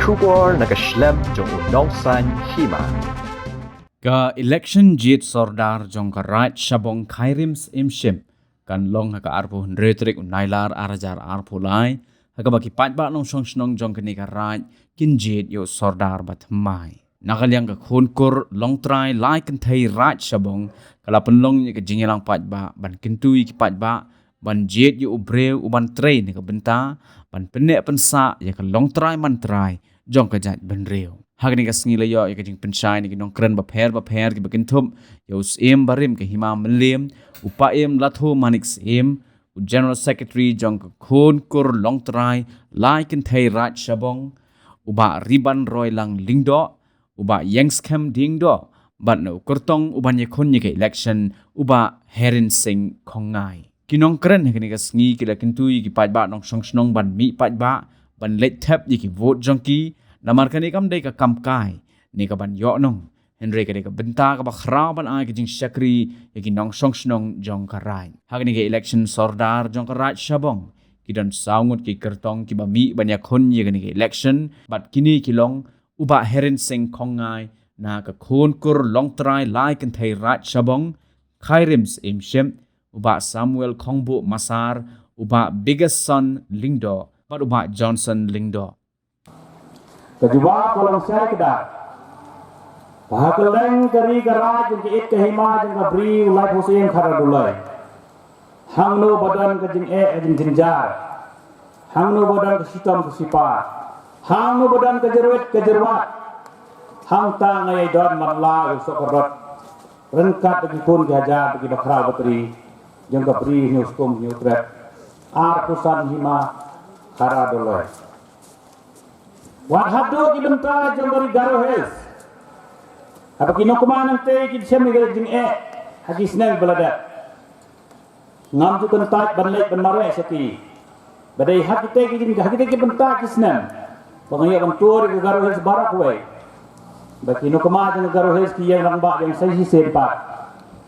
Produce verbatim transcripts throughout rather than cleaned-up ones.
Khubor na ka shlem jong u nongsan hima. Ka election jied sordar jong ka Raid Shabong Khyrim Syiemship kan long ha ka arphew hynriew tarik u Nailar ar hajar arphew lai, ha kaba ki paidbah nongshong shnong jong kane ka raid kin jied ïa u sordar ba thymmai. Na ka liang ka khun kur Longtrai Lai Kynthei Raid Shabong ka la pynlong ïa ka jingïalang paidbah ban kyntu ïa ki paidbah ban jied ïa u briew u ban trei na ka bynta ban pynneh pynsah ïa ka Longtrai Mantrai jong ka jaitbynriew. Ha kane ka sngi la ïoh ïa ka jingpynshai na ki nongkren bapher bapher kiba kynthup ïa u Syiem barim ka Hima Mylliem, u Paiem Latho Manik Syiem, u General Secretary jong ka khun kur Longtrai Lai Kynthei Raid Shabong, u Bah Riban Roilang Lyngdoh, u Bah Ïengskhem Diengdoh, bad na u kyrtong u ban ïakhun ïa ka election, u Bah Herin Singh Khongngai. Ki nongkren ha kane ka sngi ki la kyntu ïa ki paidbah nongshong shnong ban mih paidbah ban leit thep ïa ki vote jong ki, namar kane kam dei ka kam kai ne ka ban ïoh nong, hynrei ka dei ka bynta kaba khraw ban ai ka jingshakri ïa ki nongshong shnong jong ka raid. Ha kane ka election sordar jong ka Raid Shabong ki don saw ngut ki kyrtong kiba mih ban ïakhun ïa kane ka election, bad kine ki long u Bah Herin Singh Khongngai na ka khun kur Longtrai Lai Kynthei Raid Shabong Khyrim Syiemship, u Bah Samuel Khongbuh Massar, u Bah Bigason Lyngdoh bad u Bah Johnson Lyngdoh. Ka jubab ka long shai kdar ba ha kylleng ka ri ka raid jong ka it ka hima jong ka bri u Laiphew Syiem Khadar Doloi, hangno ba don ka jingeh ka jingjynjar, hangno ba don ka shitom ka shipa, hangno ba don ka jyrwit ka jyrwat, hangta nga ïai don man la u sohkordot ryngkat bad ki khun ki hajar bad ki bakhraw batri jong ka bri Hynñiewskum Hynñiewtrep, arphew san hima Khadar Doloi. Wat haduh ki bynta jong ka ri Garo Hills, haba ki nongkmen nangtei ki shem ïa ka jingeh ha ki snem ba la dep. Ngam ju kyntait ban leit ban mareh sha ki. Ba dei ha kitei ki jing, ha kitei ki bynta ki snem ba nga ïoh ban tur ïa ka Garo Hills baroh kawei. Ba ki nongkmen jong ka Garo Hills ki ïeng rangbah ïeng sa shisien pat.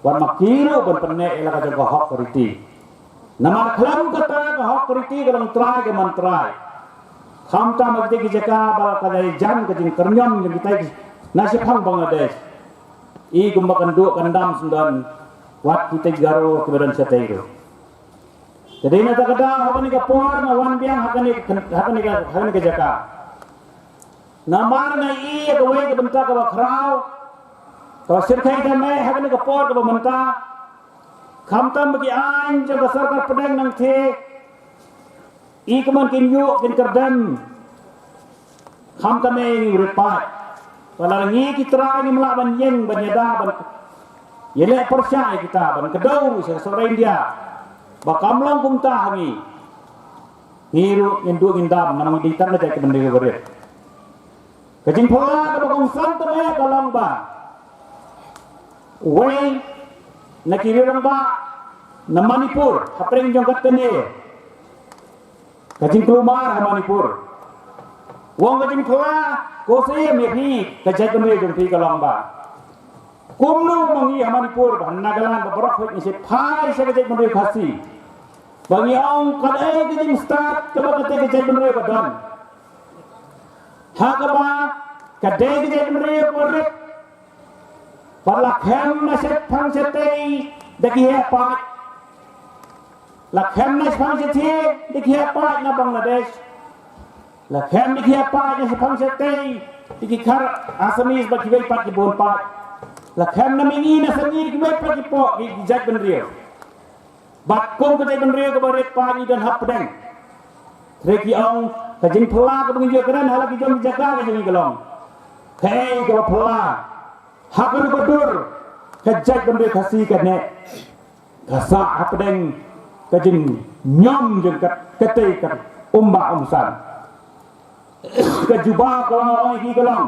Wat ma ki ruh ban pynneh ïa la ka jong ka hok ka riti. Namar khlem kata ka hok ka riti ka long trai ka man trai. Khamtam ha kitei ki jaka ba ka dei jan ka jingkyrñiom jong kitei ki na shaphang Bangladesh. I kumba kan duh kan dam sngewdon wat kitei Garo kiba don shatei ruh. Te dei na kata ka daw ha kane ka por nga wan biang ha kane ka, ha kane ka, ha kane ka jaka. Namar nga ïohi ïa kawei ka bynta kaba khraw kaba shyrkhei ka meh ha kane ka por kaba mynta. Khamtam ba ki aiñ jong ka sorkar pdeng nangtei i kumne kin ïuh kin kyrdem. Khamtam ïa ngi u rit paid. Ba la ngi ki trai ngim lah ban ïeng ban ïada ban ïaleh pyrshah ïa kita ban kdew sha ka sorkar India ba kam long kumta ha ngi. Ngi ruh ngin duh ngin dam namar ngi dei tang ka jaitbynriew ba rit. Ka jingphylla kaba kongsan tam eh ka long ba uwei na ki rangbah na Manipur hapdeng jong ka tnat ka jingkulmar ha Manipur. U ong ka jingphylla, ko Syiem, ïa phi ka jaitbynriew jong phi ka long ba kumno ma ngi ha Manipur bad Nagaland bad baroh khoit ngi shait phai sha ka jaitbynriew Khasi ba ngi ong ka dei ka jingstad kaba kata ka jaitbynriew ka don. Ha kaba ka dei ka jaitbynriew kaba rit. Bad la khem na shaphang shatei da ki heh paid. La khem na shaphang shatei da ki heh paid na Bangladesh. La khem da ki heh paid na shaphang shatei da ki khar Assamese bad kiwei pat ki bun paid. La khem na mihngi na sani da kiwei pat ki pok ki jaitbynriew. Bad kum ka jaitbynriew kaba rit paid ngi don hapdeng. Hynrei ki ong ka jingphylla kaba ngi ïoh kren ha la ki jong ki jaka ka jong ngi ka long kaei kaba phylla ha ka dur ka dur ka jaitbynriew Khasi ka neh ka sah hapdeng ka jingñiom jong ka, katei ka umba umsan. Ka jubab ka long ong ïa ki ka long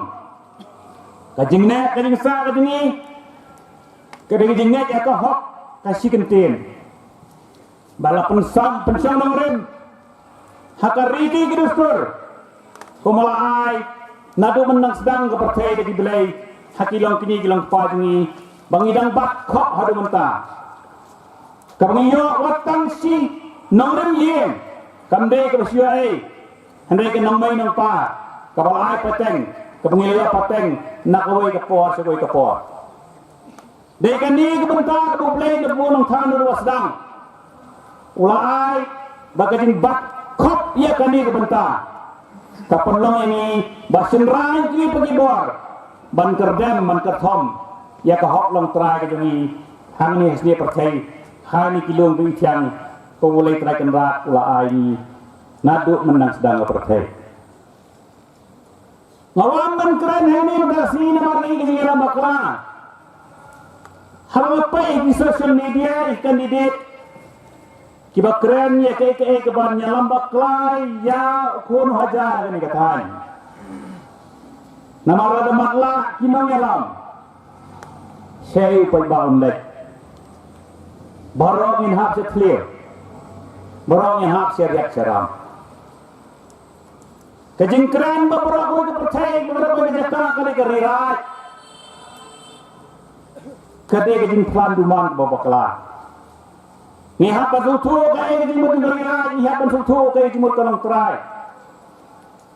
ka jingneh ka jingsah ka jong ngi ka dei ka jingngeit ïa ka hok ka shi kyntien. Ba la pynsam pynshong nongrim ha ka riti ka dustur kumba la ai naduh mynta sdang ka pyrthei da ki blei ha ki long kñi ki long kpa jong ngi ba ngi dang bat khoh haduh mynta. Kaba ngi ïoh wat tang shi nongrim ïing kam dei kaba shu ïoh ei. Hynrei ka nongmei nongpa Kaba la ai pateng, kaba ngi la ïoh pateng na kawei ka por sha kawei ka por. Dei kane ka bynta kaba U Blei na bun nongthaw nongwei sdang. U la ai ba ka jingbat khop ïa kane ka bynta ka pynlong ïa ngi ba shynrang ki pa ki bor ban kyrdem ban kyrthom ïa ka hok longtrai ka jong ngi hangne ha sne pyrthei, hangne ki lum ba ïthiang, ka U Blei Trai Kynrad u la ai ngi naduh mynta sdang ka pyrthei. Nga wan ban kren hangne mynta sngi namar ka jingïalam bakla. Haba nga peit ha ki social media, ki candidate kiba kren ïa kaei kaei kaban ïalam bakla ïa u khun u hajar kane ka thaiñ. Namar lada matlah ki nongïalam, sha u paidbah un leit. Baroh ngin hap sha thlir, baroh ngin hap sha riat sha ram. Ka jingkren ba baroh kawei ka pyrthei, ba baroh kawei ka jaka ka dei ka ri raij. Ka dei ka jingplan duman ba bakla. Ngi hap ban sngewthuh kaei ka jingmut ka ri raij, ngi hap ban sngewthuh kaei ka jingmut ka longtrai.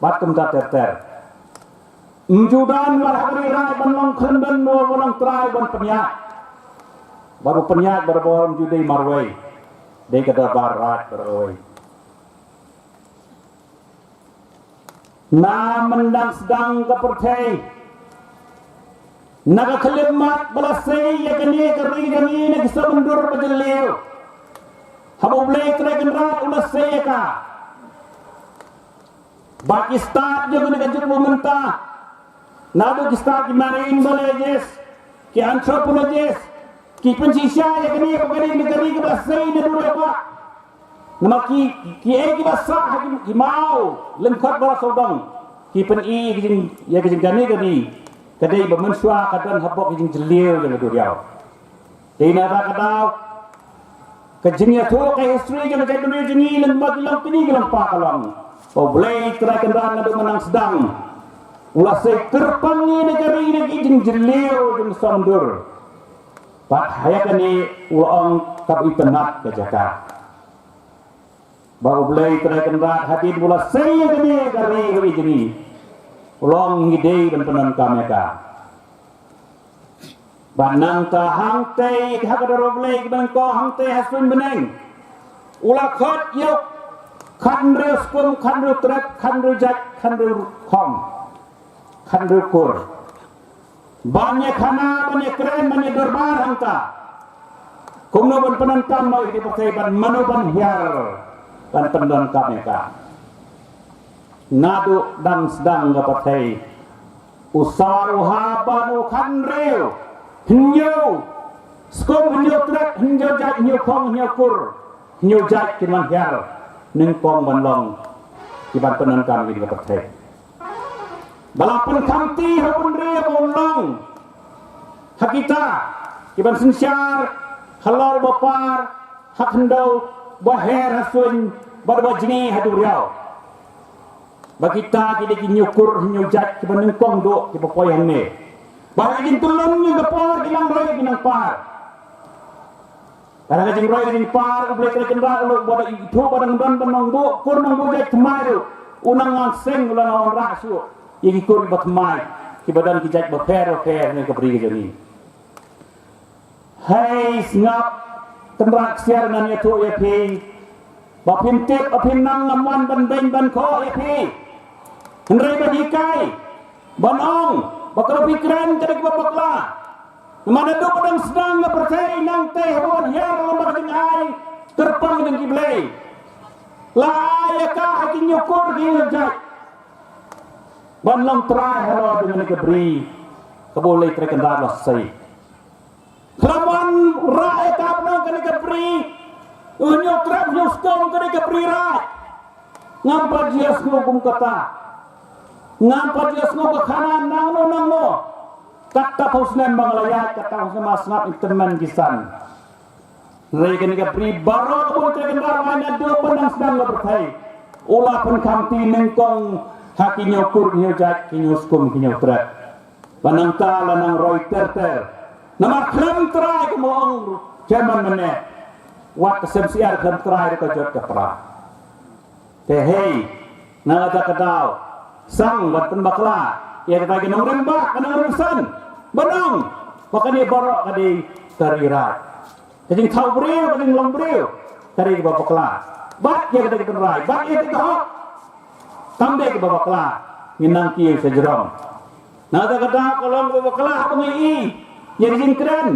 Bad kumta ter ter. Ym ju don mar ha ka ri raij ban long khlem don u longtrai ban pynïaid. Bad u pynïaid barabor ym ju dei marwei. Dei ka dorbar raij baroh kawei. Na mynta sdang ka pyrthei, na ka khyllipmat ba la sei ïa kane ka ri ka jong ngi na ki sawdong ba jylliew. Haba U Blei Trai Kynrad u la sei ïa ka. Ba ki stad jong kane ka juk ba mynta, naduh ki stad ki marine biologist, ki anthropologist, ki pynshisha ïa kane ba ka ri na ka ri kaba sei naduh dewbah. Namar ki, kiei kiba sah ha ki, ki maw lyngkot baroh sawdong, ki pyni ïa ka jing, ïa ka jingkane kane ka dei ba mynshuwa ka don hapoh ka jingjylliew jong ka duriaw. Te na kata ka daw, ka jingïathuh ka history jong ka jaitbynriew jong ngi lyngba ki longkmie ki longpa ka long ba U Blei Trai Kynrad naduh mynta sdang u la sei kyrpang ïa kane ka ri na ka jingjylliew jong sawdong. Bad ha ïa kane u la ong kaba itynnad ka jaka. Ba U Blei Trai Kynrad hadien ba u la sei ïa kane ka ri ka ri jong ngi, u la ong ngi dei ban pyndonkam ïa ka. Bad nangta hangtei ha ka dur U Blei kaba nyngkong hangtei ha suiñ bneng, u la khot ïa u khathynriew skum, khathynriew trep, khathynriew jait, khathynriew khong, khathynriew kur. Ban ïa khana, ban ïa kren, ban ïa dorbar hangta. Kumno ban pyndonkam ïa ka pyrthei, bad mano ban hiar ban pyndonkam ïa ka. Naduh dang sdang ka pyrthei, u sor u hap ban u khathynriew, hynñiew skum, hynñiew trep, hynñiew jait, hynñiew khong, hynñiew kur, hynñiew jait kin wan hiar nyngkong ban long ki ban pyndonkam ïa ka pyrthei. Ba la pynkhamti ha u bynriew ba u long ha kita ki ban synshar halor ba par, ha khyndew, ba her ha suiñ, bad ba jngi ha duriaw. Ba kita ki dei ki hynñiew kur, hynñiew jait, ki ba nyngkong duh, ki ba poi hangne. Ba ha ka jingtyllun jong ka por ki nang roi ki nang par. Ka dang ka jingroi ka jingpar, U Blei Trai Kynrad u la, ba dang ithuh, ba dang don, ba nang buh kur, nang buh jait thymmai ruh, u nang ngan seng, u la nang wanrah shuh ïa ki kur ba thymmai, ki ba don ki jait ba pher ba pher ha ka bri ka jong ngi. Hei sngap, Kynrad Ksiar, ngan ïathuh ïa phi, ba phin tip, ba phin nang, ngam wan ban beiñ ban khoh ïa phi. Hynrei ban hikai, ban ong ba kaba phi kren ka dei kaba bakla. Namar naduh ba dang sdang ka pyrthei, nangtei haba wan hiar lem bad ka jingai kyrpang jong ki blei, la ai ïa ka ha ki hynñiew kur, ki hynñiew jait ban long trai halor jong kane ka bri kaba U Blei Trai Kynrad la sei. Khlem wanrah ïa ka ban long kane ka bri hynñiew trep hynñiew skum, kane ka bri raij. Ngam pat ïohsngew kum kata. Ngam pat ïohsngew ka khana nangno nangno. Katphew snem ba nga la ïaid, katphew snem, sngap ïa ki tymmen ki san. Hynrei kane ka bri baroh kaba U Trai Kynrad u ai naduh ba dang sdang ka pyrthei, u la pynkhamti nyngkong ha ki hynñiew kur, ki hynñiew jait, ki hynñiew skum, ki hynñiew trep. Ba nangta la nang roi ter ter. Namar khlem trai, kumba ong Chairman mynne, wat ka sem syiar khlem trai ruh ka jot ka pra. Te hei, na kata ka daw, Sang ban pynbakla ïa kata ka nongrim ba ka nongrim san, ban ong ba kane baroh ka dei ka ri raid. Ka jingthaw briew, ka jinglong briew, ka dei kaba bakla. Bad ïa kata ka tynrai, bad ïa kata ka hok, kam dei kaba bakla. Ngin nang kiew sha jrong. Na kata ka daw ka long kaba bakla haba ngi i ïa ka jingkren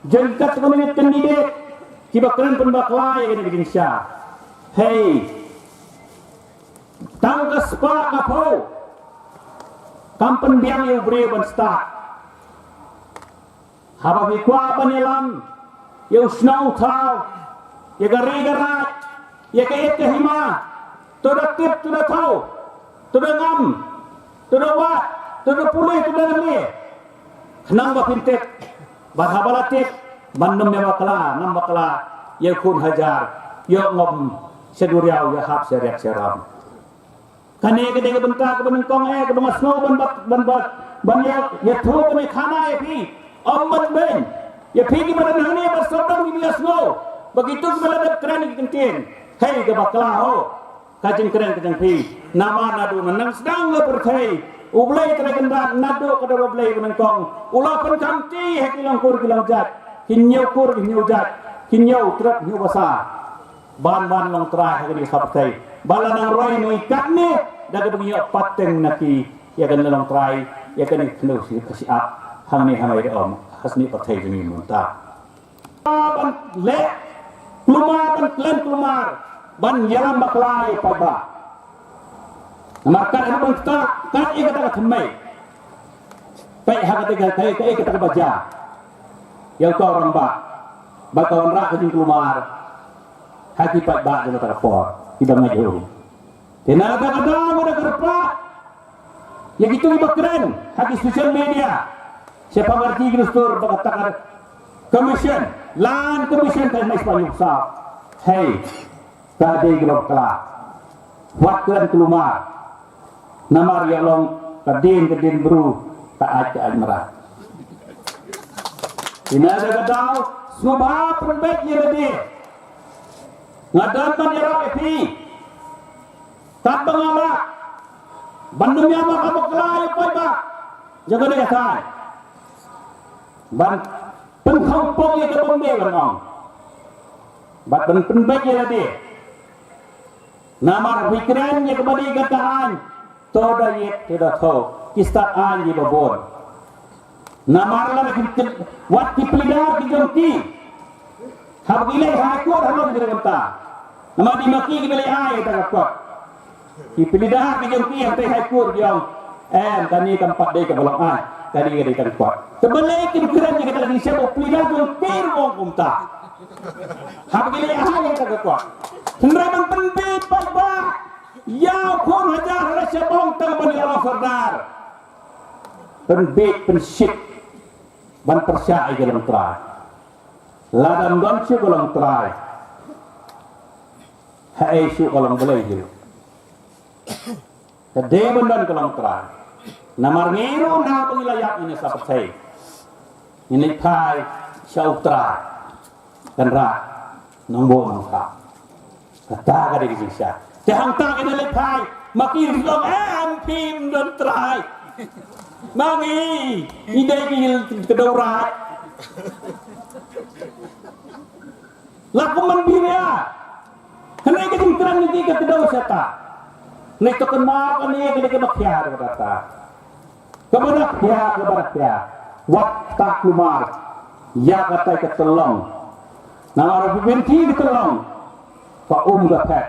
jong katto katne candidate kiba kren pynbakla ïa kane ka jingshisha. Hei, tang ka spah ka phew kam pynbiang ïa u briew ban stad. Haba phi kwah ban ïalam ïa u shnong u thaw, ïa ka ri ka raid, ïa ka ïit ka hima, to da tip, to da thaw, to da ngam, to da wad, to da pule, to da lane. Khnang ba phin tip, bad haba la tip, ban nym ïa bakla, ngam bakla ïa u khun hajar, ïoh ngam sha duriaw, ïa hap sha riat sha ram. Kane ka dei ka bynta kaba nyngkong eh kaba nga sngew ban, ban, ban, ban, ban ïa, ïathuh ban ïakhana ïa phi. Ym ban beiñ ïa phi kiba don hangne bad sawdong kiba ïa sngew ba kito kiba la dep kren ki kyntien. Hei, kaba kla ho ka jingkren ka jong phi. Namar naduh na nang sdang ka pyrthei, U Blei Trai Kynrad naduh ka dor U Blei ba nyngkong u la pynkhamti ha ki long kur ki long jait, ki hynñiew kur ki hynñiew jait, ki hynñiew trep hynñiew basa. Ban wan long trai ha kane ka pyrthei. Ba la nang roi ngi katne da kaba ngi ïoh pateng na ki ïa kane long trai, ïa kane ka khyndew shi ka shi ap hangne ha Mawlai, um, ha sni pyrthei jong ngi mynta. Ban leh kulmar, ban klen kulmar, ban ïalam bakla ïa u paidbah. Namar kat ïa ban kata, kat ïa kata ka thymmei. Peit ha kata ka, ka, ka, kata ka ba jia ïa uta u rangbah ba ka wanrah ka jingkulmar ha ki paidbah jong kata ka por, kiba ngeit ïa u. Te na kata ka daw, kata ka daw, ïa kito kiba kren ha ki social media, sha phareng ki dustur ba kata ka commission, Land Commission ka hynriew spah hynñiew phew saw. Hei, ka dei kaba bakla. Wat kren kulmar. Namar ïa long ka dien ka dien bru, ka ait ka ait mrad. Te na kata ka daw, sngewbha pynbeit ïa lade. Nga don ban ïarap ïa phi katba nga lah, ban nym ïa bakla ïa u paidbah jong kane ka thaiñ. Ban pynkhongpong ïa kaba ym dei ban ong bad ban pynbeit ïa lade. Namar phi kren ïa kaba dei kata aiñ, to da ïit, to da thaw, ki stad aiñ kiba bun. Namar lada ki, ki, wat ki pleader ki jong ki, haba ki leit High Court halor kane ka bynta. Namar dei ma ki kiba leit ai ïa kata ka kot. Ki pleader ki jong ki hangtei High Court ki ong, em, kane kam pat dei kaba long aiñ, kane ka dei tang kot. Te balei kim kren ïa kata, ki shem u pleader jong ki ruh ong kumta. Haba ki leit ai ïa kata ka kot. Hynrei ban pynbeit paidbah ïa u khun hajar ha la shabong tang ban ïa long sordar. Pynbeit pynshit ban pyrshah ïa ka long trai. Lada ym don shuh ka long trai, haei shuh ka long balei hi ruh. Ka dei ban don ka long trai. Namar ngi ruh na ba ngi la ïap ngi sa pyrthei, ngi leit phai sha u Trai Kynrad Nongbuh Nongthaw. Kata ka dei ka jingshisha. Te hangta ki da leit phai, ma ki ruh ong, em, phim don trai. Ma ngi, ngi dei ki kdew raid. La kum ban biria. Kane ka jingkren ngi ka kdew shata. Ngi to kynmaw kane ka dei kaba khia kata. Kaba dak pia, kaba dak pia. Wat kata kulmar ïa kata ka tyllong. Namar phi pynti ka tyllong, ka um ka phet.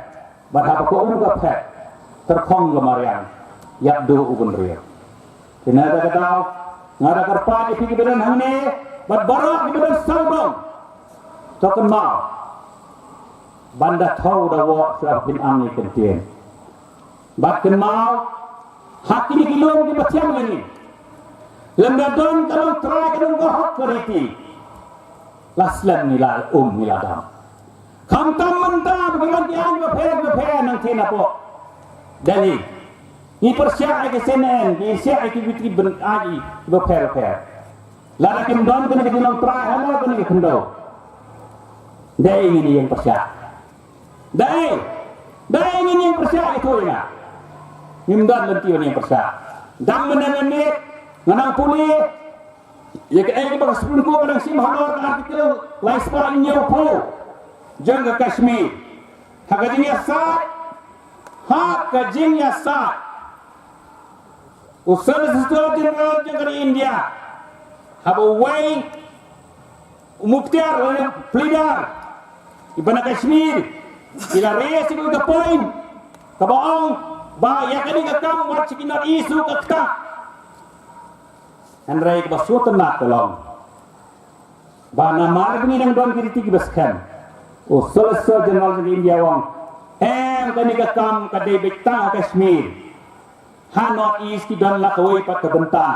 Bad haba ka um ka phet, tyrkhong ka mariang, ïap duh u bynriew. Te na kata ka daw, nga da kyrpad ïa phi kiba don hangne bad baroh kiba don sawdong. To kynmaw ban da thaw da wok shuwa phin ang ïa ki kyntien. Bad kynmaw ha kine ki lum kiba thiang ïa ngi, lymda don ka long trai, ka long ka hok ka riti, la slem ngi la um ngi la dam. Khamtam mynta ba ki long ki aiñ bapher bapher nangtei napoh Delhi. Ngi pyrshah ïa ki C N N, ngi pyrshah ïa ki VTV ban ai bapher bapher. Lada kim don kane ka jinglong trai halor kane ka khyndew, dei ngin ïeng pyrshah. Dei, dei ngin ïeng pyrshah ïa u, ïa nga. Ngim don lynti ban ïeng pyrshah. Dang mynne mynne nga nang pule ïa kaei kaba ka Supreme Court ka dang shim halor ka Article lai spah hynñiewphew jong ka Kashmir. Ha ka jingïasaid, ha ka jingïasaid, u Solicitor General jong ka ri India haba uwei u muktiar lane pleader iba na Kashmir i la raise ïa ka point kaba ong ba ïa kane ka kam wat sha ki North East ruh ka ktah. Hynrei kaba sngewtynnat ka long ba namar ba ngi dang don ki riti kiba skhem, u Solicitor General jong ka India u ong, em, kane ka kam ka dei beit tang ha Kashmir. Ha North East ki don la kawei pat ka bynta.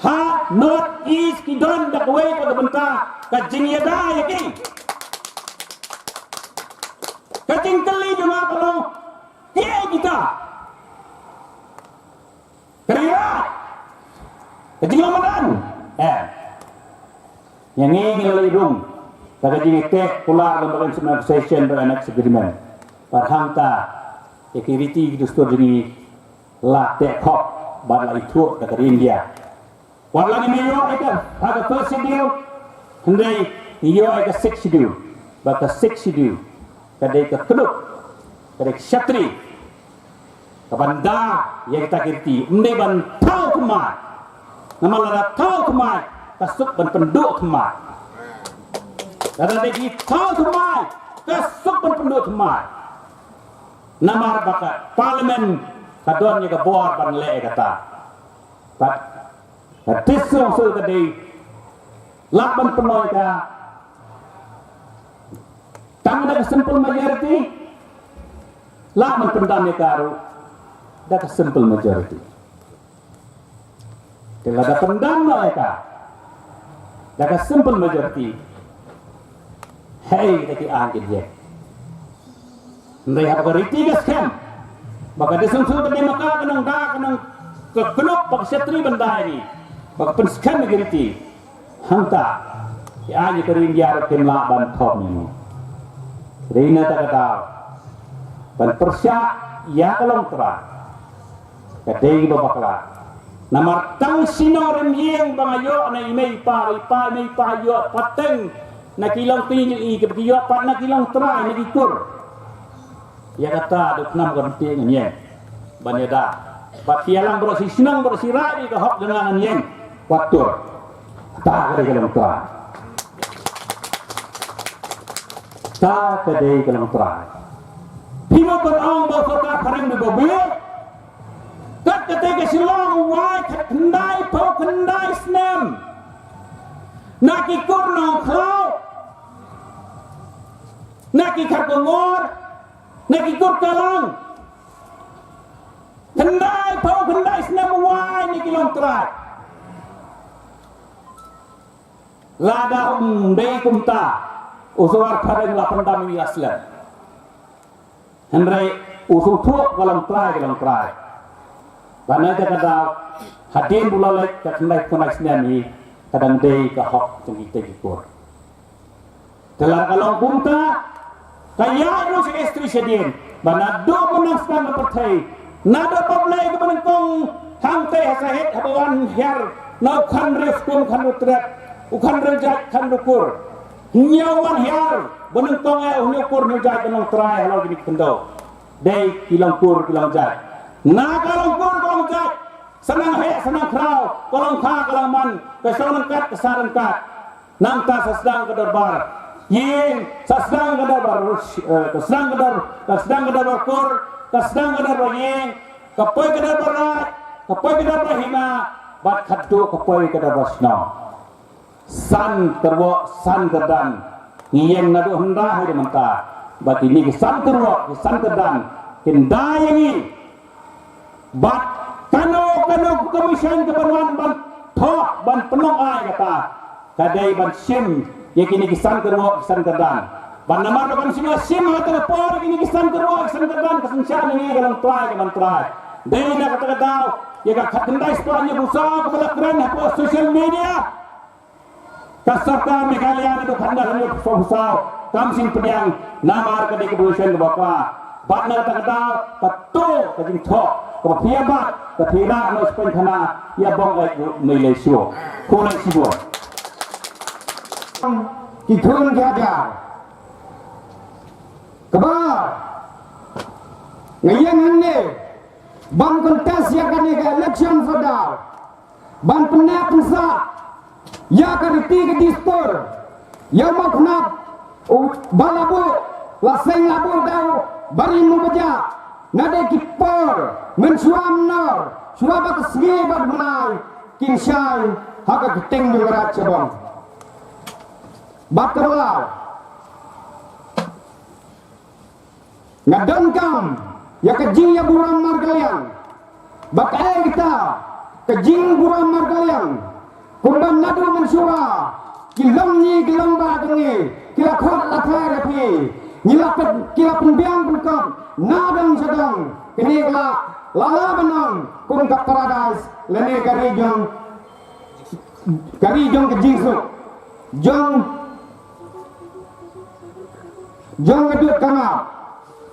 Ha North East ki don la kawei pat ka bynta. Ka jingïada ïa ki, ka jingkylli jong nga ka long, kiei kita? Ka ri Iraq, ka jinglong madan. Eh, ïa ngi ngi la leit rung da ka jingïateh kular lem bad ka Instrument of Accession bad Annex Agreement. Bad hangta ïa ki riti ki dustur jong ngi la teh khop bad la ithuh da ka ri India. Wat la ngim ïoh ïa ka ha ka First Schedule, hynrei ngi ïoh ïa ka Sixth Schedule. Bad ka Sixth Schedule ka dei ka kdup, ka dei ka shatri kaban da ïa kita ki riti, ym dei ban thaw thymmai. Namar lada thaw thymmai ka suk ban pynduh thymmai. Lada dei ki thaw thymmai ka suk ban pynduh thymmai. Namar ba ka Parliament ka don ïa ka bor ban leh ïa kata. Bad ka District Council ka dei lah ban pynlong ïa ka tang da ka simple majority, lah ban pyndam ïa ka ruh da ka simple majority. Te lada pyndam noh ïa ka da ka simple majority, hei da ki aiñ ki dieng. Hynrei haba ka riti ka skhem ba ka District Council ka dei ma ka, ka nang da, ka nang, ka kynnoh ba ka shatri ban da ïa ngi, ba ka pynskhem ïa ka riti. Hangta ki aiñ ka ri India ruh kim lah ban thom ïa ngi. Dei na kata ka daw ban pyrshah ïa ka longtrai ka dei ba bakla. Namar tang shnong rynïeng ba nga ïoh na i mei i pa, i pa i mei i pa ïoh pateng na ki longtrai, i ki ïoh pat na ki longtrai, na ki kur. Ïa kata dei khnang ka rynti ngan ïeng ban ïada. Bad ki ïalang baroh shi shnong baroh shi raid, ka hok jong nga ngan ïeng. Wat tur. Kata ka dei ka longtrai. Kata ka dei ka longtrai. Phi mo ban ong ba sorkar phareng dei ba biang. Kat kata ka Shillong u wai khatkhyndai phew khyndai snem na ki kur Nongkhlaw, na ki Kharkongor, na ki kur Kallang. Khyndai phew khyndai snem u wai na ki longtrai. Lada ym dei kumta, u sorkar phareng la pyndam ïa slem. Hynrei u sngewthuh ka longtrai, ka longtrai. Ba na kata ka daw hadien ba u la leit ka khyndai phew khyndai snem hi, ka dang dei ka hok jong kita ki kur. Te lada ka long kumta, ka ïaid ruh sha ka history shadien ba naduh mynta sdang ka pyrthei, naduh ba Blei kaba nyngkong hangtei ha Sahit haba wan hiar na u khanriew skum khanriew tret, u khanriew jait khanriew kur. Hynñiew wan hiar ba nyngkong, eh, hynñiew kur hynñiew jait ba nongtrai halor kine ki khyndew. Dei ki long kur ki long jait. Na ka long kur ka long jait, sa nang heh sa nang khraw, ka long kha ka long man, ka shong ryngkat ka sah ryngkat. Nangta sa sdang ka dorbar ïing, sa sdang ka dorbar, eh, ka sdang ka dor-, ka sdang ka dorbar kur, ka sdang ka dorbar ïing, ka poi ka dorbar raid, ka poi ka dorbar hima, bad khatduh ka poi ka dorbar shnong. San kyrwoh san kyrdan ngi ïeng naduh hynda haduh mynta. Bad kine ki san kyrwoh ki san kyrdan kin da ïa ngi. Bad kano kano ka commission ka ban wan ban thoh ban pynlong ai kata, ka dei ban shim ïa kine ki san kyrwoh ki san kyrdan. Bad namar ba kan shim, shim ha kata ka por ïa kine ki san kyrwoh ki san kyrdan, ka synshar ïa ngi ka long trai ka ban trai. Dei na kata ka daw ïa ka khatkhyndai spah hynñiewphew saw kaba la kren hapoh social media. Ka sorkar Meghalaya naduh khatkhyndai hynñiewphew saw kam shym pdiang namar ka dei ka position kaba ka. Bad na kata ka daw kato ka jingthoh Ka phi ïa bat, ka phi rah noh speng khana, ïa bong eh mei lei shuh. Khublei shibun. Ki khun ki hajar. Kaba nga ïeng hangne ban contest ïa kane ka election Sordar. Ban pynneh pynsah ïa ka riti ka dustur, ïa u mawknap u ba la buh, la seng la buh da u barim u bajah. Naduh ki por mynshuwa mynnor, shuwa ba ka sngi bad bnai kin shai ha ka kyrteng jong ka Raid Shillong. Bad kaba lai, nga donkam ïa ka jingïaburom markylliang. Bad kaei kata ka jingburom markylliang? Kumba naduh mynshuwa ki long ngi ki long bah jong ngi ki la khot la thait ïa phi. Ngi la pyn, ki la pynbiang pynkop na dong sha dong. Kine ki la la la ban long kum ka paradise lane ka ri jong, ka ri jong ka jingsuk jong, jong ka dud ka ngap.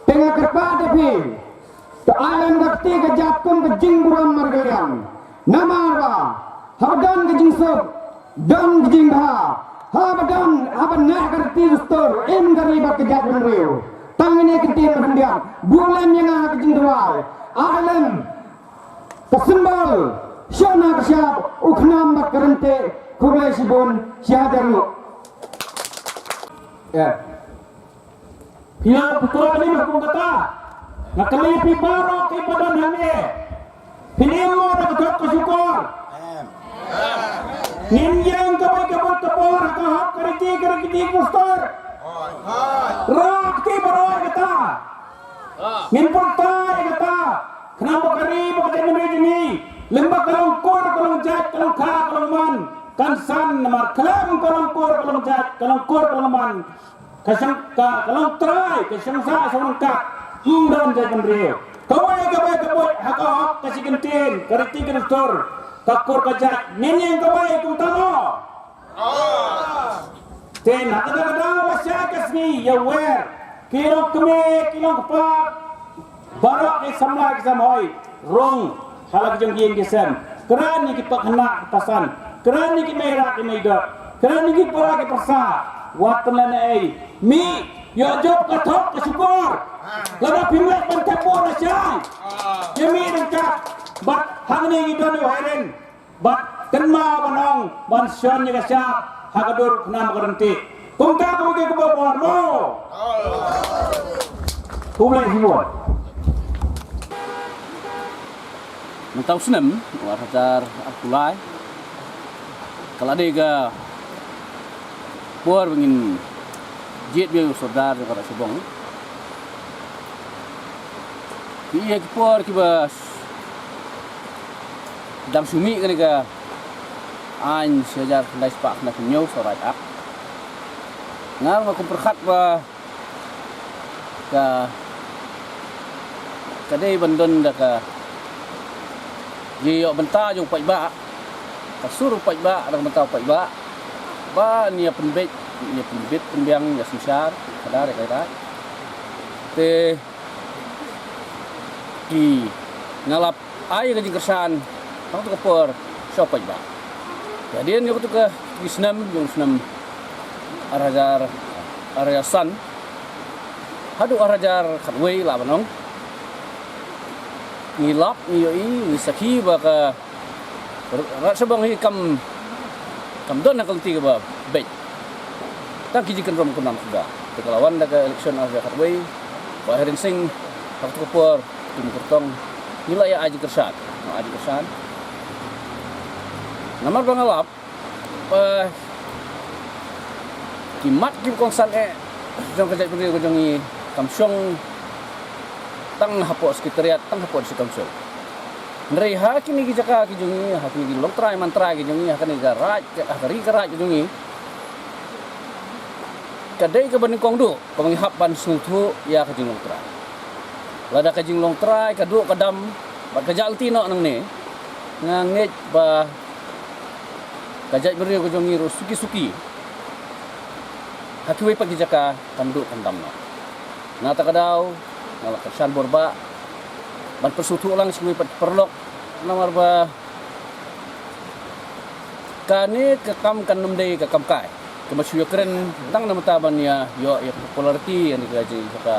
Te nga kyrpad ïa phi, to ai lem ka kti ka jait kum ka jingburom markylliang. Namar ba haba don ka jingsuk, don ka jingbha. Haba don, haba neh ka riti dustur, im ka ri bad ka jaitbynriew. Tang ine ki ktien ba khyndiat, buh lem ïa nga ha ka jingduwai. Ai lem ka symbol, shona ka shap, u khnam bad ka ryntih. Khublei shibun, shi hajar nguh. Ïa. Phi ïa phi kren ïa kum kata. Nga kylli phi baroh kiba don hangne. Phin im mo da ka thok ka shukor? Ngin ïeng kawei ka bor ka bor ha ka hok ka riti ka riti ka dustur. Rah kti baroh ïa kata. Ngin pyrta ïa kata. Khnang ba ka ri ba ka jaitbynriew jong ngi, lem ba ka long kur ka long jait, ka long kha ka long man, kan san namar khlem ka long kur ka long jait, ka long kur ka long man, ka shang ka, ka long trai, ka shang sah shang ryngkat. Ym don jaitbynriew. Kawei kawei ka buit ha ka hok ka shi kyntien, ka riti ka dustur, ka kur ka jait. Ngin ïeng kawei kumta mo? Te na kata ka daw ba shai ka sngi ïa wer, ki long kmie ki long kpa, baroh ki samla ki samhoi, rung ha la ki jong ki ïing ki sem. Kren ïa ki pakhana ki pasan, kren ïa ki mei rah ki mei dok, kren ïa ki para ki pyrsa. Wat pynlehnohei, mih ïoh jop ka thok ka shukor. Lada phi mih ban thep bor lashai, ïa mih ryngkat bad hangne ngi don ïa u Hairin. Bad kynmaw ban ong ban shon ïa ka shap ha ka dur khnam ka ryntih. Kumta kumta kumba bor mo. Khublei shibun. Mynta u snem u ar hajar arphew lai ka la dei ka por ba ngin jied biang ïa u Sordar jong ka Raid Shillong. Ki ïa ki por kiba dang shu mih kane ka aiñ shi hajar khyndai spah khyndai phew hynñiew, Sohra Act. Nga ruh nga kum pyrkhat ba ka, ka dei ban don da ka jingïoh bynta jong u paidbah, ka sur u paidbah, da ka bynta u paidbah, ba ngi ïa pynbeit, ngi ïa pynbeit pynbiang ïa synshar, ka dar ïa ka dar. Te ki, nga la ai ka jingkyrshan ha kato ka por sha u paidbah. Te hadien ïa kato ka, ki snem, jong u snem ar hajar, ar hajar san haduh ar hajar khatwei lah ban ong, ngi lap, ngi ïohi, ngi sakhi ba ka Raid Shillong hi kam, kam don ha ka lynti kaba beit. Tang ki jingkynrum kynram suda. Te ka la wan da ka election ar hajar khatwei, Bah Hairin Singh ha kato ka por, Tum Kyrtong, ngi la ïa ai jingkyrshan, ïa ai jingkyrshan. Namar ba nga lap ba ki mat ki kongsan eh jong ka jaitbynriew ka jong ngi kam shong tang hapoh Secretariat, tang hapoh District Council. Hynrei ha kine ki jaka ki jong ngi, ha kine ki longtrai mantrai ki jong ngi, ha kane ka raid, ha ka ri ka raid ki jong ngi, ka dei kaba nyngkong duh kaba ngi hap ban sngewthuh ïa ka jinglongtrai. Lada ka jinglongtrai ka duh ka dam bad ka jah lynti noh nangne, nga ngeit ba ka jaitbynriew ka jong ngi ruh suki suki ha kiwei pat ki jaka kan duh kan dam noh. Na kata ka daw nga la kyrshan bor bah ban pyrsngewthuh lang sha kiwei pat ki paralok, namar ba kane ka kam kan ym dei ka kam kai kaba shu ïakren tang na bynta ban ïa ïoh ïa ka popularity, ïa ka jing ka,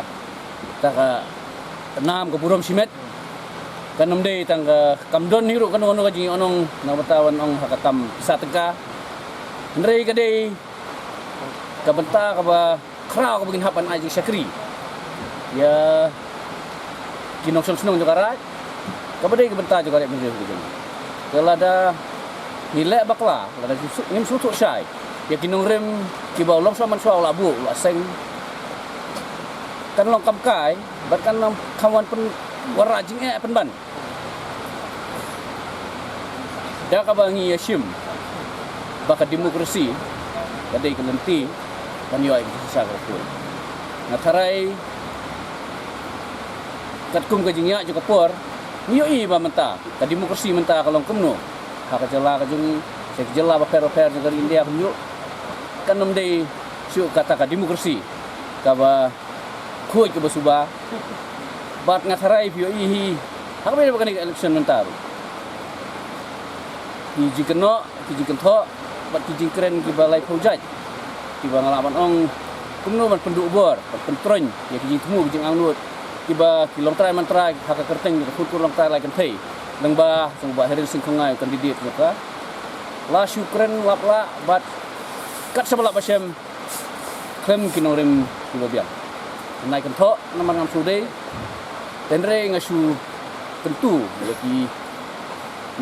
ka, ka nam ka burom shimet. Kan ym dei tang ka kam don hi ruh kano kano ka jingïohnong na bynta ban ong ha ka kam pisa tyngka. Hynrei ka dei ka bynta kaba khraw kaba ngin hap ban ai jingshakri ïa ki nongshong shnong jong ka Raid, kaba dei ka bynta jong ka Raid Bynriew ka jong. Te lada ngi leh bakla, lada ngim sngewthuh shai ïa ki nongrim kiba u longshuwa manshuwa u la buh u la seng, kan long kam kai bad kan long kam wan pynwanrah jingeh pynban. Da kaba ngi ïashim ba ka demokrasi ka dei ka lynti ban ïoh ïa ka jingshisha ka bakla. Nga tharai katkum ka jingïaid jong ka por ngi ïohi ba mynta ka demokrasi mynta ka long kumno ha ka jylla ka jong ngi, sha ki jylla bapher bapher jong ka ri India kumjuh. Kan ym dei shuh kata ka demokrasi kaba khuid kaba suba. Bad nga tharai phi ïohi hi ha kaba ïadei bad kane ka election mynta ruh, ki jingkynnoh, ki jingkynthoh bad ki jingkren kiba laiphew jait, kiba nga lah ban ong kumno ban pynduh bor, ban pyntroiñ ïa ki jingthmu ki jingangnud kiba ki longtrai mantrai ha ka kyrteng ka Khun Kur Longtrai Lai Kynthei lyngba jong u Bah Heren Sing Khongngai, u candidate jong ka, la shu kren lap lah bad kat shaba lah ba shem khlem ki nongrim kiba biang. Nai kynthoh namar ngam sngewdei, hynrei nga shu kyntu ïa ki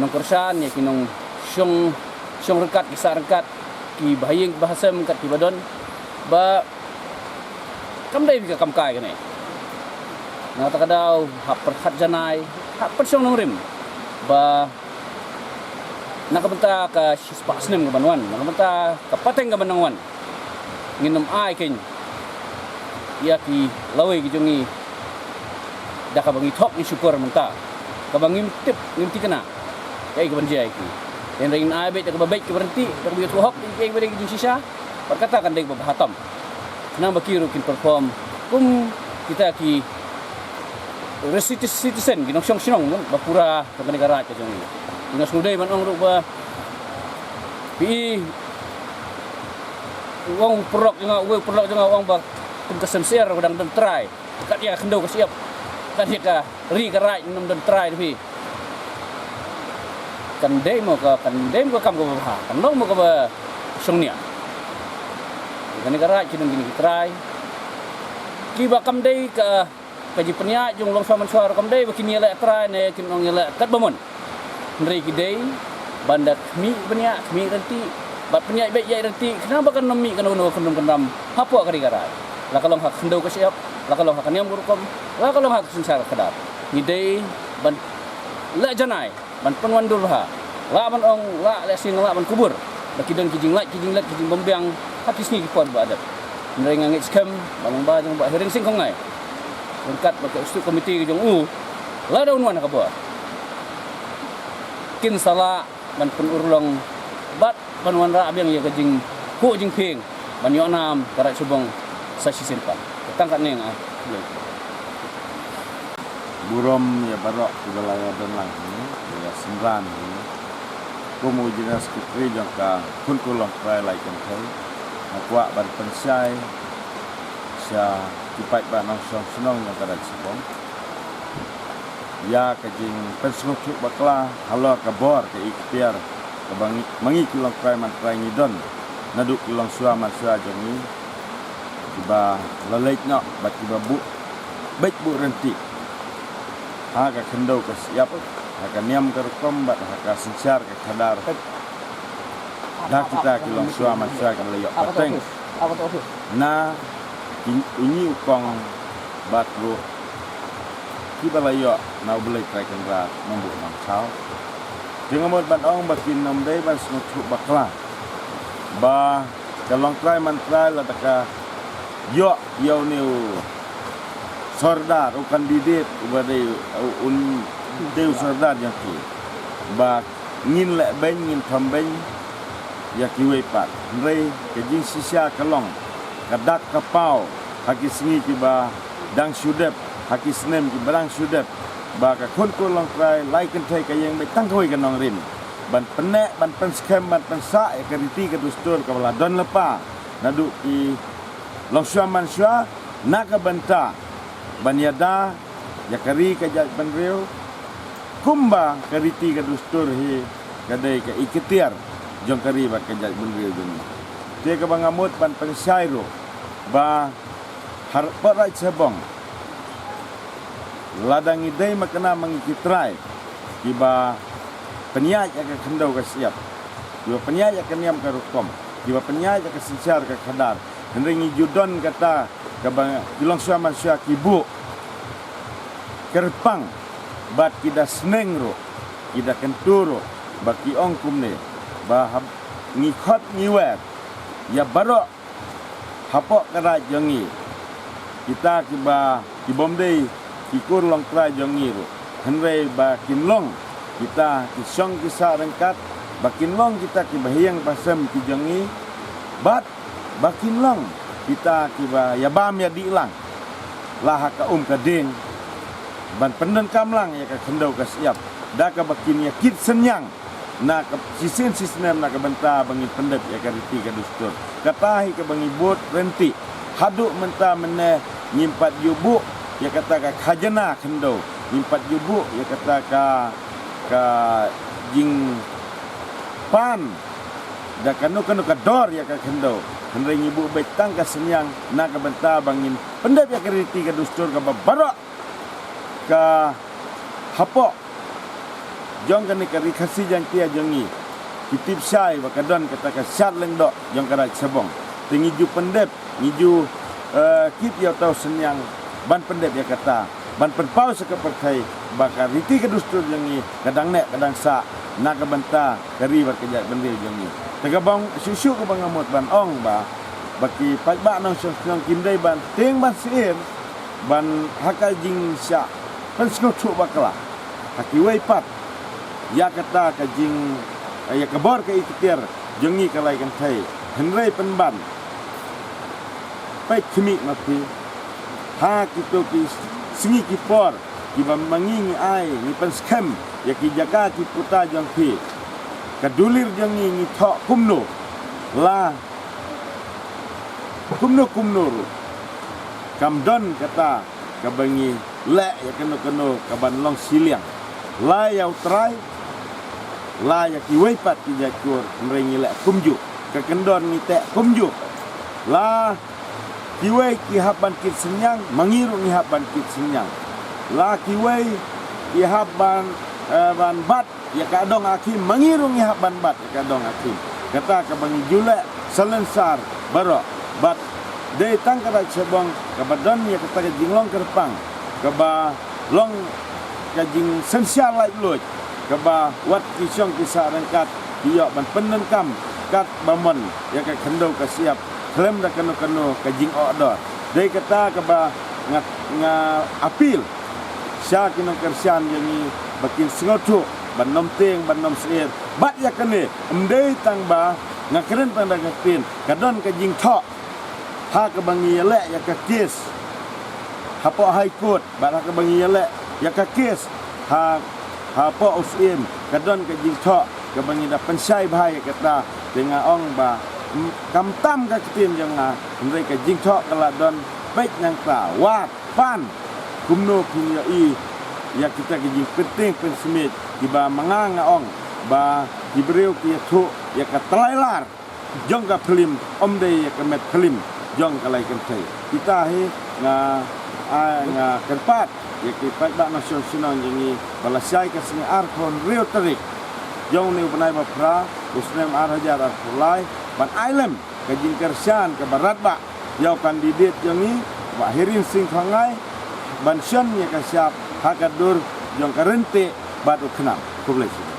nongkyrshan, ïa ki nongshong, shong ryngkat, ki sah ryngkat, ki bahaïing bahasem kat kiba don, ba kam dei ka kam kai kane. Na kata ka daw hap pyrkhat janai, hap pynshong nongrim ba na ka bynta ka shispah snem ka ban wan, na ka bynta ka pateng ka ban nang wan, ngin ym ai keiñ ïa ki lawei ki jong ngi da kaba ngi thok ngi shukor mynta, kaba ngim tip ngim tikna kaei ka ban jia ïa ki. Hynrei ngin ai beit da kaba beit kaba ryntih, da kaba ïathuh hok ïa kaei kaba dei ka jingshisha. Bad kata kan dei kaba bha tam, khnang ba ki ruh kin perform kum kita ki re-, citi-, citizen, ki nongshong shnong ba pura jong kane ka Raid ka jong ngi. Nga sngewdei ban ong ruh ba phi i, u ong u paralok jong nga, uwei u paralok jong nga u ong ba kum ka Seng Syiar ba dang don trai, kat ïa ka khyndew ka shyiap, kat ïa ka ri ka Raid ym don trai da phi. Kan dei mo ka, kan dei mo ka kam kaba bha, kan long mo kaba shongnia. Kane ka Raid ki don kine ki trai kiba kam dei ka, ka jingpynïaid jong u longshuwa manshuwa ruh kam dei ba kin ïaleh trai ne kin ong ïaleh kat ba mon. Hynrei ki dei ban da khmih bniah khmih ryntih bad pynïaid beit ïaid ryntih, khnang ba kan ym mih kano kano ka kyndrum kyndam hapoh ka ri ka Raid, la ka long ha ka khyndew ka shyiap, la ka long ha ka niam ka rukom, la ka long ha ka synshar ka khadar. Ngi dei ban leh janai ban pynwandur bha, lah ban ong, lah leh sing, lah ban kubur ba ki don ki jinglait ki jingleit ki jingbymbiang ha ki sngi ki por ba la dep. Hynrei nga ngeit skhem ba long ba jong u Bah Heren Sing Khongngai ryngkat bad ka Executive Committee ka jong u, lada un wan ha ka bor, kin sa lah ban pynurlong bad ban wanrah biang ïa ka jingkhuh jingphieng ban ïoh nam ka Raid Shillong sa shisien pat. Tang katne nga. Burom ïa baroh kiba la ïa don lang hangne, ïa synran hangne. Kum u General Secretary jong ka Khun Kur Longtrai Lai Kynthei, nga kwah ban pynshai sha ki paidbah nongshong shnong jong ka Raid Shillong ïa ka jingpynsngewthuh bakla halor ka bor ka iktiar kaba ngi, ma ngi ki longtrai mantrai ngi don naduh ki longshuwa manshuwa jong ngi, kiba la leit noh bad kiba buh beit buh ryntih ha ka khyndew ka shyiap, ha ka niam ka rukom bad ha ka synshar ka khadar da kita ki longshuwa manshuwa kiba la ïoh pateng na ki, u ñi u kong bad ruh kiba la ïoh na u Blei Trai Kynrad Nongbuh Nongthaw. Te nga mut ban ong ba kin ym dei ban sngewthuh bakla ba ka longtrai mantrai lada ka ïoh ïa une u sordar, u candidate uba dei u, un dei u sordar jong ki, ba ngin leh beiñ, ngin thom beiñ ïa kiwei pat. Hynrei ka jingshisha ka long ka dak ka paw ha ki sngi kiba dang shu dep, ha ki snem kiba dang shu dep, ba ka khun kur Longtrai lai kynthei ka ïeng beit tang kawei ka nongrim ban pynneh, ban pynskhem, ban pynsah ïa ka riti ka dustur kaba la don lypa naduh ki longshuwa manshuwa, na ka bynta ban ïada ïa ka ri ka jaitbynriew kumba ka riti ka dustur hi ka dei ka iktiar jong ka ri bad ka jaitbynriew jong ngi. Te kaba nga mut ban pynshai ruh ba ha Pdeng Raid Shabong, lada ngi dei ma kane ma ngi ki trai kiba pynïaid ïa ka khyndew ka shyiap, kiba pynïaid ïa ka niam ka rukom, kiba pynïaid ïa ka synshar ka khadar, hynrei ngi ju don kata kaba ki longshuwa manshuwa ki buh kyrpang bad ki da sneng ruh, ki da kyntu ruh, ba ki ong kumne ba hap ngi khot ngi wer ïa baroh hapoh ka raid jong ngi, kita kiba, ki bym dei ki kur Longtrai jong ngi ruh, hynrei ba kin long kita ki shong ki sah ryngkat, ba kin long kita kiba ïeng ba sem ki jong ngi, bad ba kin long kita kiba ïabam ïadih lang la ha ka um ka dieng ban pyndonkam lang ïa ka khyndew ka shyiap da kaba kin ïa kit synñiang na ka shisien shisnem na ka bynta ba ngin pyndep ïa ka riti ka dustur. Kata hi kaba ngi bud ryntih. Haduh mynta mynne ngim pat ju buh ïa kata ka khajana khyndew, ngim pat ju buh ïa kata ka, ka jingpan da kano kano ka dor ïa ka khyndew, hynrei ngi buh beit tang ka synñiang na ka bynta ba ngin pyndep ïa ka riti ka dustur kaba baroh ka hapoh jong kane ka Ri Khasi Jaiñtia jong ngi ki tip shai ba ka don kata ka shad lyngdoh jong ka Raid Shabong. Te ngi ju pyndep, ngi ju, eh, kit ïa uta u synñiang ban pyndep ïa kata, ban pynpaw sha ka pyrthei ba ka riti ka dustur jong ngi ka dang neh ka dang sah na ka bynta ka ri bad ka jaitbynriew jong ngi. Te kaba shuh shuh kaba nga mut ban ong ba, ba ki paidbah nongshong shnong kim dei ban tieng ban syier ban ha ka jingshah pynsngewthuh bakla ha kiwei pat ïa kata ka jing, ïa ka bor ka iktiar jong ngi ka lai kynthei, hynrei pynban peit khmih ma phi ha kito ki sngi ki por kiba ma ngi ngi ai, ngi pynskhem ïa ki jaka ki puta jong phi. Ka dulir jong ngi ngi thoh kumno, la kumno kumno ruh kam don kata kaba ngi leh ïa kano kano kaban long shiliang, la ïa u trai, la ïa kiwei pat ki jait kur, hynrei ngi leh kumjuh. Ka kyndon ngi teh kumjuh. La kiwei ki hap ban kit synñiang, ma ngi ruh ngi hap ban kit synñiang. La kiwei ki hap ban, eh, ban bat ïa ka dong akhim, ma ngi ruh ngi hap ban bat ïa ka dong akhim. Kata kaba ngi ju leh salonsar baroh. Bad dei tang ka Raid Shabong kaba don ïa kata ka jinglong kyrpang kaba long ka jingsynshar laitluid kaba wat ki shong ki sah ryngkat ki ïoh ban pyndonkam katba mon ïa ka khyndew ka shyiap khlem da kano kano ka jingoh dor. Dei kata kaba nga, nga appeal sha ki nongkyrshan jong ngi ba kin sngewthuh ban nym tieng ban nym syier. Bad ïa kane ym dei tang ba nga kren tang da ka ktien, ka don ka jingthoh ha kaba ngi ïaleh ïa ka kes hapoh High Court, bad ha kaba ngi ïaleh ïa ka kes ha, hapoh U Syiem, ka don ka jingthoh kaba ngi da pynshai bha ïa kata. Te nga ong ba, mm, kam tam ka ktien jong nga, hynrei ka jingthoh ka la don. Peit nangta, wad, pan kumno phin ïohi ïa kita ki jingpyntieng pynsmiej kiba ma nga nga ong ba ki briew ki ïathuh ïa ka tylli lar jong ka phlim, ym dei ïa ka met phlim jong ka lai kynthei. Kita hi nga, a, nga kyrpad ïa ki paidbah nongshong shnong jong ngi ba lashai ka sngi arphew hynriew tarik jong une u bnai ba phra u snem ar hajar arphew lai ban ai lem ka jingkyrshan kaba radbah ïa u candidate jong ngi, Bah Hiren Sing Khongngai, ban shon ïa ka shyiap ha ka dur jong ka ryntih bad u khnam. Khublei shibun.